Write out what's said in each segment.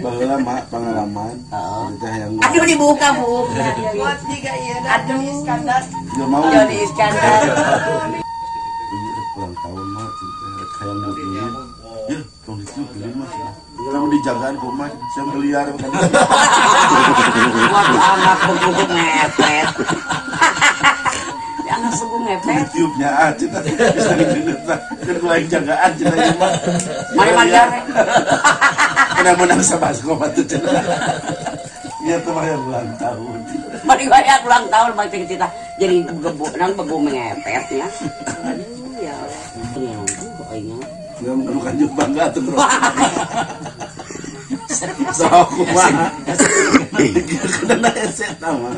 Baheula mah pengalaman. Aduh dibuka bu. Buat juga iya. Aduh Iskandar. Joni Iskandar. Ulang tahun mah hayang beli. Ya, tong itu beli mah. Lamun dijagaan ku mah saya beliar. Buat anak bengkuk ngepet. Anak bengkuk ngepet. Tiupnya aja bisa digeuneuh. Kan ku aing jagaan cenah ieu mah. Mari maliar. Menang-menang sama mah tuh cenah. Iya tuh mah ulang tahun. Mari bayar ulang tahun mah cerita. Jadi gebuk nang begu ngepet ya. Aduh ya Allah. Tenang aing. Nggak bukan juga bangga tuh bro. So aku mah. Kena eset nama.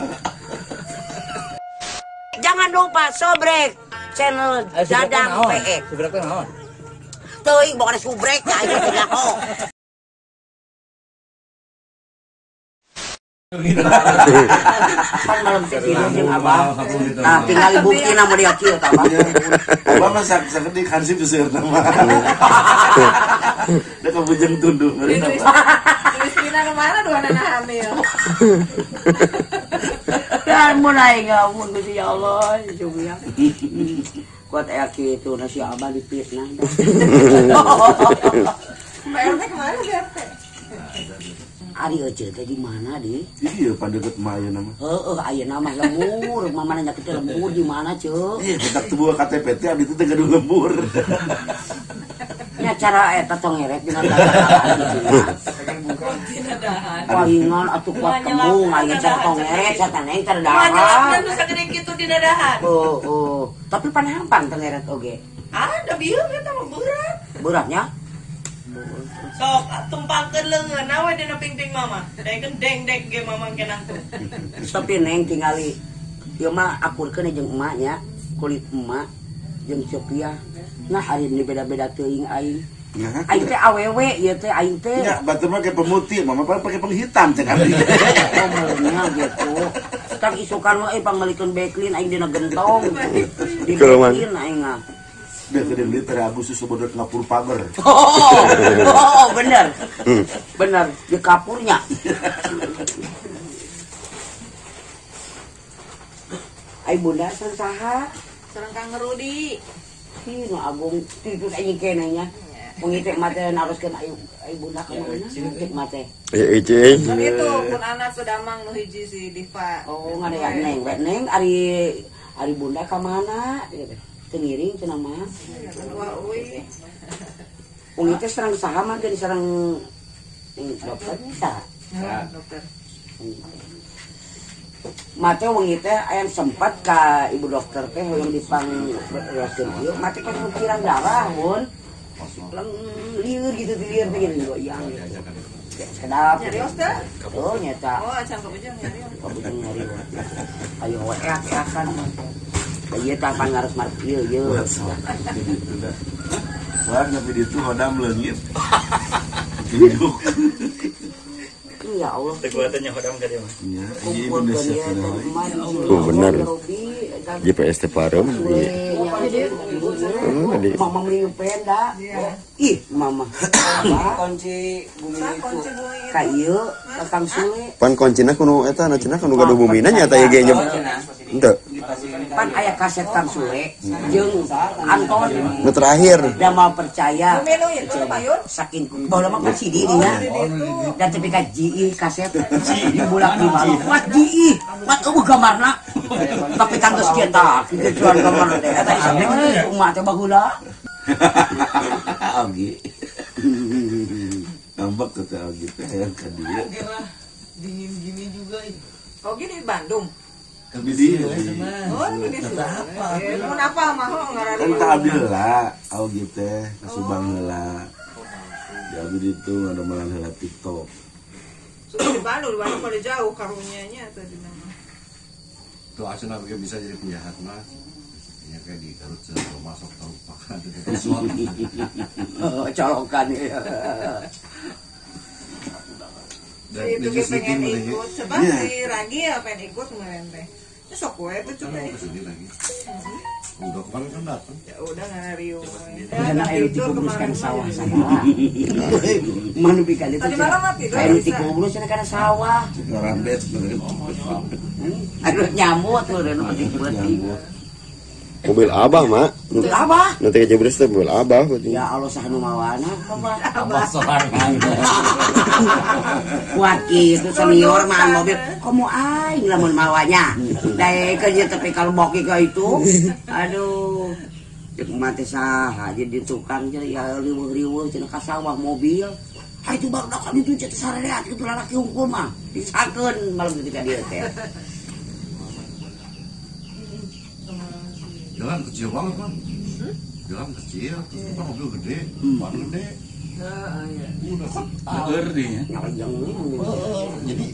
Jangan lupa sobrek channel Dadang PE. Subrek teh naon? Teuing bukan subrek aing teh nyaho. Pan malam teh jeung abah. Nah, tinggal buktina mun dia kieu tah abah. Abah mah sakedik hansip seueurna mah. Da kabujeng tunduh meureun abah. Kristina kemana dua anak hamil. Dan mun aing ngamun Gusti ya Allah, ya. Kuat aya kitu na si abah dipitnah. Pak RT kemana si RT? Ari euceu teh di mana di? Iya, pandeket mah ayeuna mah. Heeh, ayeuna mah lembur, mama nanya kitu lembur di mana, Ceu? Iya, petak tubuh KTP teh abdi teh gaduh lembur. Nya cara eta tong ngerek dina dahan gitu. Palingan atuh kuat kembung aya cara tong ngerek cara neng cara dahan. Manyelapna nu sagede kitu dina dahan. Heeh, tapi panhampang tong ngeret oge. Ada bieu eta mah berat. Beratnya? Sok tumpangkeun leungeun we dina pingping mama. Daekeun deng-deng ge mama kenang tuh. Tapi neng tingali ieu mah akurkeun jeung emak nya, kulit emak jeung Sophia. Nah hari ini beda-beda teuing aing. Aing teh awewe ieu teh aing teh. Nya batur mah ke pemutih, mama pakai penghitam cek abdi. Ngomongnya gitu. Tang isukan mah pangmelikeun Becklin aing dina gentong. Di Becklin aing mah. Dia kedeng dia tere Agustus sebodot ngapur pagar. Oh, bener. Bener, di kapurnya. Ai bunda sareng saha? Sareng Kang Rudi. Ih, nu agung titus anjing kenanya. Mengitek mate naroskeun ai bunda ka mana? Cek mate. Ieu Kan itu pun anak sudamang nu hiji si Diva. Oh, ngadayak neng, we neng ari ari bunda ka mana? Teu ngiring cenah mah. Wah, euy. Wengi teh sareng saha mah geus sareng dokter bisa. Ya, dokter. Mate wengi teh aya sempat ka ibu dokter teh hoyong dipangbereskeun ieu mate kan pikiran darah mun. Leng lieur gitu lieur teh gini goyang gitu. Sedap. Nyarios teh? Oh nyata. Oh, acan kabujang nyarios. Kabujang nyarios. Ayo we eak-eakan. Ieu tah pan ngaros marek ieu ieu. Wah, nyampe di itu hodam leungit. Duduk. Ya Allah. Kekuatannya hodam ka dia mah. Iya, Indonesia. Oh benar. GPS teh pareum. Mama beli penda. Ih, mama. Kunci bumi itu. Ka ieu, ka Kang Sule. Pan kuncina kuno eta na cenah kuno gaduh bumina nya eta ieu ge nya. Henteu. Pan aya kaset Kang Sule jeung Anton. Nu terakhir. Da mau percaya. Saking baheula mah CD nya. Da tepi ka GI kaset. Dibulak di malu. Wat GI, wat eueuh gambarna. Tapi kan geus kieu tah, kieu cuan gambarna teh. Eta isep umat teh baheula. Ogi. Ngambek ke teh Ogi teh hayang ka dieu. Dingin gini juga ini. Ogi di Bandung. Di dieu. Oh, di dieu. Mun apa mah ngaran. Kan ka abdi heula, Ogi teh ka Subang heula. Di abdi ditu ngadomelan heula TikTok. Sudah di Bandung pada jauh karunyanya atau di mana? Tuh acuna bisa jadi penjahat mah. Ya kayak di Garut kalau masuk tahu pakan itu colokan ya. Itu pengen ikut, sebab si Ragi ya pengen ikut kemarin teh. Sok we teh coba kesini lagi. Udah kemarin kan datang. Ya udah ngariung. Karena air dikubruskan sawah segala. Manu pikal itu. Air dikubrus karena sawah. Rambet. Aduh nyamut lu dan penting. Mobil abah, Mak. Mobil abah. Nanti kejebres teh mobil abah. Ya Allah sah nu mawana abah. Abah sorangan. Kuat kitu senior mah mobil. Komo aing lamun mawanya. Daekeun nya tapi kalau boki ka itu. Aduh. Ceuk mah teh saha jadi tukang teh ya riweuh-riweuh cenah ka sawah mobil. Ha itu barudak ka ditu teh sarereat kitu lalaki hungkul mah. Disakeun malam ketika dieu teh. Jalan kecil banget kan? Jalan kecil, terus kita mobil gede, ban gede. Udah seur nih. Jadi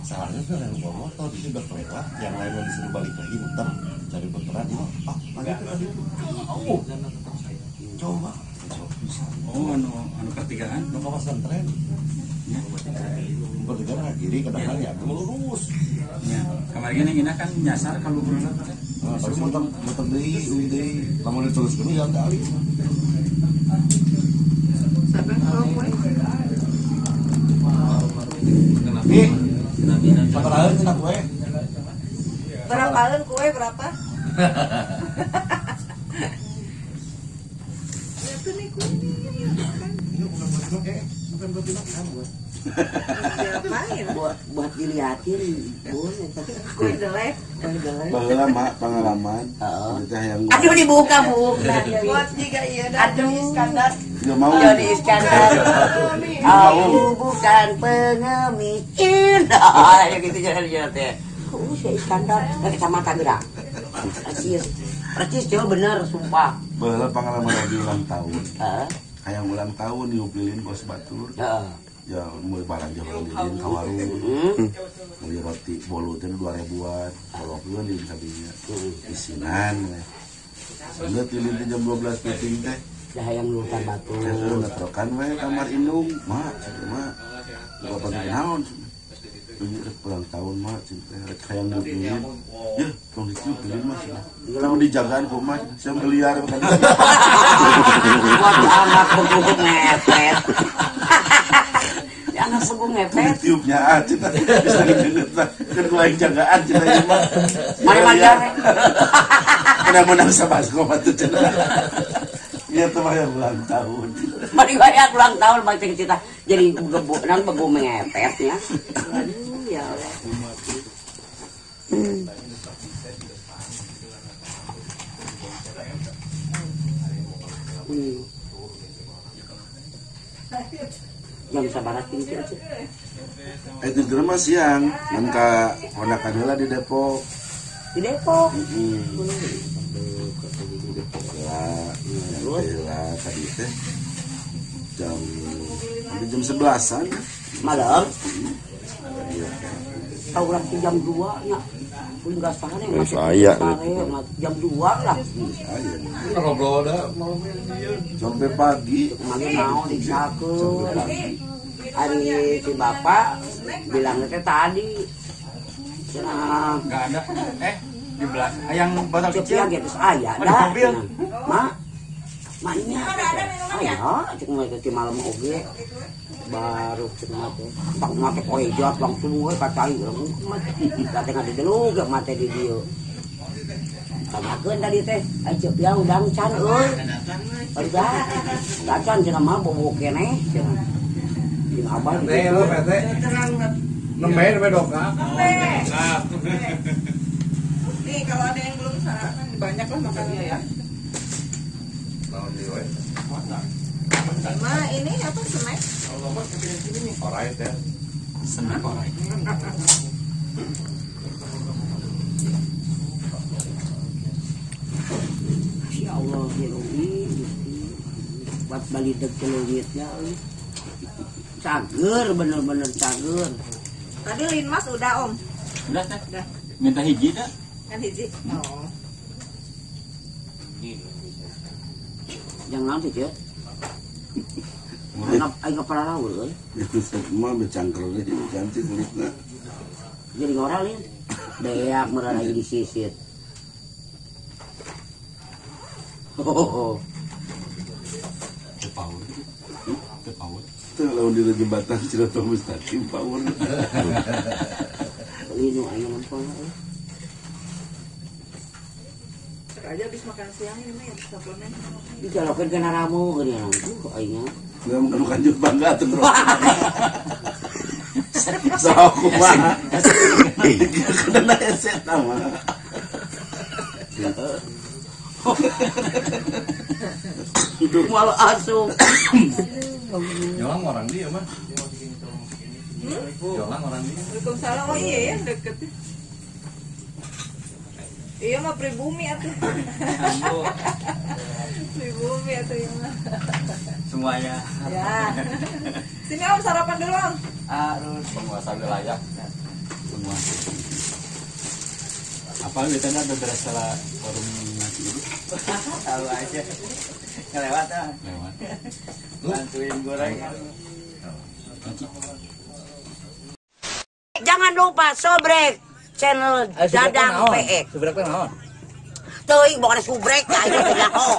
salahnya tuh yang bawa motor, itu udah kelewat, yang lainnya disuruh balik lagi muter, cari puteran, dia ah lanjut lagi. Jauh, jauh banget. Oh, anu pertigaan, nu kawasan tren. Pertigaan kiri kadang-kadang ya lurus. Ya, kemarin yang ini kan nyasar kalau berulang teh. Tapi muter deui, euy deui. Lamun diteruskeun jalan teh alih. Nih, sabaraha cenah kue? Berapaan kue berapa? Itu nih kue nih. Ini bukan buat dimakan, bukan buat dimakan buat. Diapain? Buat dilihatin, boleh. Kue jelek. Baheula mak pengalaman. Aduh dibuka bu. Buat juga iya dari Iskandar. Joni Iskandar. Aku bukan pengemis cinta. Ya gitu jalan-jalan teh. Si Iskandar ke kecamatan gerak. Percis. Percis jauh bener sumpah. Baheula pengalaman lagi ulang tahun. Hayang ulang tahun diuplilin bos batur. Ya mulai barang jauh lilin ka warung. Beli roti bolu teh 2000-an, bolu di sabinya. Isinan. Geus lilin jam 12 peuting teh. Dah hayang lutan batu. Heeh, ngetrokan we kamar indung, mak, mak. Bapak naon? Ini ulang tahun mak, cinta rek hayang lilin. Ya, tong ditiup lilin mah. Lamun dijagaan ku mah, sia beliar kan. Buat anak bengkuk ngepet. Anak bengkuk ngepet. Ditiupnya ah, cinta bisa didengar. Kan ku aing jagaan cinta ieu mah. Mari majar. Menang-menang sabasko mah tuh cenah. Iya tuh mah yang ulang tahun. Mari bayar ulang tahun bang cerita. Jadi gebuk nang begu mengepet ya. Aduh ya Allah. Jam sabaraha tinggi aja. Itu mah siang, ngan ka ponakan heula di Depok. Di Depok. Di Depok lah, lah tadi teh jam 11-an malam. Tahu urang jam 2 nya. Kuring gas tahan ya. Saya jam 2 lah. Ngobrol dah malamnya sampai pagi. Kemarin mau disakeun. Hari si bapak bilangnya teh tadi. Cenah enggak ada. Di belakang yang botol kecil gitu aya dah. Mobil. Mak. Maknya aya cek mah teh malam oge. Baru cek mah teh. Pak mah teh koejat langsung we ka cai langsung mah. Da teh ngadedelug mah teh di dieu. Tanyakeun tadi teh, ai ceuk piang udang can euy. Udah. Dacan cenah mah bobo keneh cenah. Jeung abah teh lo PT. Nembe nembe doka. Nih kalau ada yang belum sarapan banyak lah makannya ya. Ma ini apa snack? Orai teh. Snack orai. Ya Allah, heroin. Buat balideg celungitnya. Cager, bener-bener cager. Tadi linmas udah om. Udah teh. Udah. Minta hiji dah. Kan hiji. Oh. Jangan nanti ya. Aing kepala laur euy. Itu semua becangker deh, cantik kulitna. Jadi ngoralin. Beak meureun aing disisit. Oh. Teu power. Teu power. Teu lamun di jembatan Ciloto Mustaqim power. Ini aing nempel. Aja habis makan siang ini mah ya suplemen. Dijalokeun kana ramu geuning aing. Enggak mungkin kanjut bangga atuh. Sok kumaha. Kena eset mah. Malah asup. Jolang orang dia mah. Jolang orang dia. Waalaikumsalam. Oh iya ya deket. Iya mah pribumi atuh. Pribumi atuh ya mah. Semuanya. Ya. Sini Om sarapan dulu Om. Harus penguasa wilayah. Penguasa. Apa biasanya ada beres salah warung nasi itu? Tahu aja. Kelewat ah. Lewat. Bantuin goreng. Jangan lupa sobrek channel Dadang PX. Subrek teh naon? Teuing bukan subrek aing teh nyaho.